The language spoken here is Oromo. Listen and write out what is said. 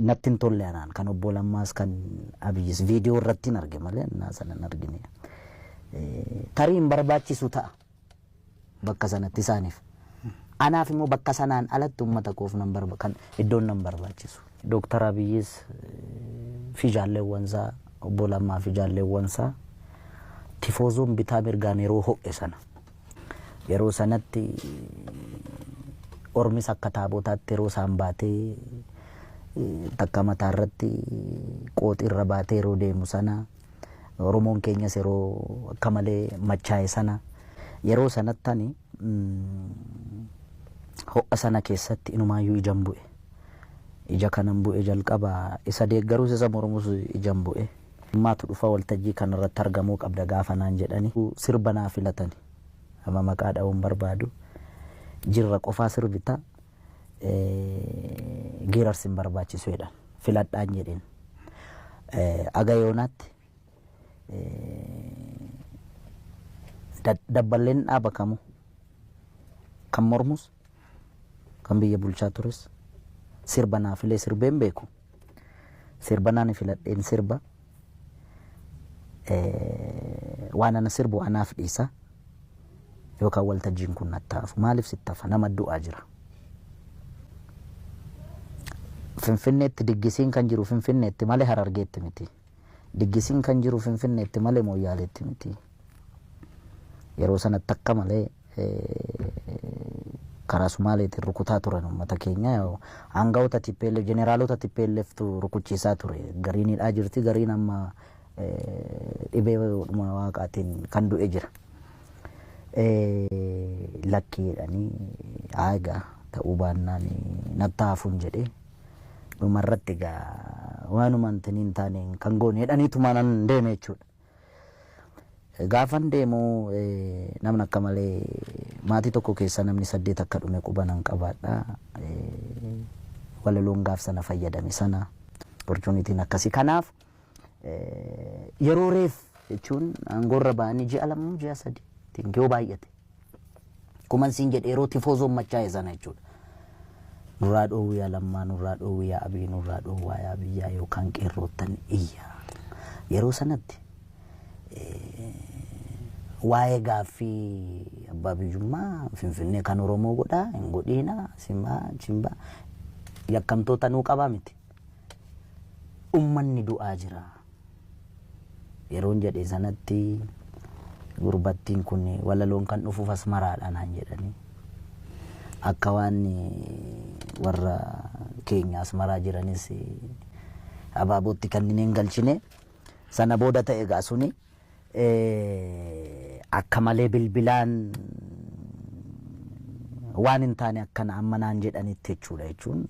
Natti hin tolle anaan kan obbo Lammaas kan Abiyyis viidiyoo irratti hin arge malee innaa sana hin argine. Tarii hin barbaachisu ta'a bakka sanatti isaaniif. Anaaf immoo bakka sanaan alatti uummata koof nan barba kan iddoon nan barbaachisu. Dooktar Abiyyis fi jaalleewwansaa, obbo Lammaa fi jaalleewwansaa tifoozoon bitaa mirgaan yeroo ho'e sana, yeroo sanatti ormis akka taabotaatti yeroo isaan baatee takka mataa irratti qooxii irra baatee yeroo deemu sana, Oromoon keenyas yeroo akka malee machaa'e sana, yeroo sanatti ani ho'a sana keessatti inumaayyuu ijan bu'e. Ija kanan bu'e jalqaba isa deeggarus isa mormus ijan bu'e. Ammaatu dhufa waltajjii kanarratti argamuu qabda gaafa naan jedhani sirba naa filatani. Amma maqaa dha'uu hin barbaadu. Jirra qofaa sirbita, geerarsi hin barbaachisu jedhan. Filadhaan jedheen. Aga yoonaatti dabballeen dhaaba kamuu kan mormus kan biyya bulchaa tures sirba naa filee sirbeen beeku. Sirba naan filadheen sirba. Waan ana sirbu anaaf dhiisa. Yookaan waltajjiin kun natti hafu. Maaliif sitti hafa? Nama du'aa jira. Finfinneetti diggisiin kan jiru Finfinneetti malee Harargeetti miti. Diggisiin kan jiru Finfinneetti malee Mooyyaaleetti miti. Yeroo sanatti akka malee karaa Sumaaleetiin rukutaa turan uummata keenya. Aangawoota TPLF, jeneraalota TPLFtu rukuchiisaa ture. Gariin hidhaa jirti, gariin amma dhibee waaqaatiin kan du'e jira. Lakkii jedhanii, haa egaa ta'uu baannaan natti hafuun jedhee, dhumarratti egaa waanuma antanii hin taane kan goone jedhaniituma nan deeme jechuudha. Gaafan deemu namni akka malee maatii tokko keessa namni 8 akka dhume quba nan qabaadha. Walaloon gaaf sana fayyadame sana opportunitiin akkasii. Kanaaf yeroo reef jechuun aangoorra ba'anii ji'a 2, ji'a 3 yoo baay'ate. Kuman siin jedhe yeroo tifoozoon machaa'e sana jechuudha. Nurraa dhoowwi yaa Lammaa, nurraa dhoowwi yaa Abiy, nurraa dhoowwaa yaa biyyaa yookaan qeerroottan iyya. Yeroo sanatti waa'ee gaaffii abbaa biyyummaa Finfinnee kan Oromoo godhaa hin godhiina simbaa chimbaa yakkamtoota nuu qabaa miti. Ummanni du'aa jira. Yeroon jedhe sanatti gurbattiin kun walaloon kan dhufuuf Asmaraadha naan jedhanii. Akka waan warra keenya Asmaraa jiranis abaabootti kanneen hin galchine. Sana booda ta'e egaa suni akka malee bilbilaan waan hin taane akkana amma naan jedhanitti jechuudha jechuun.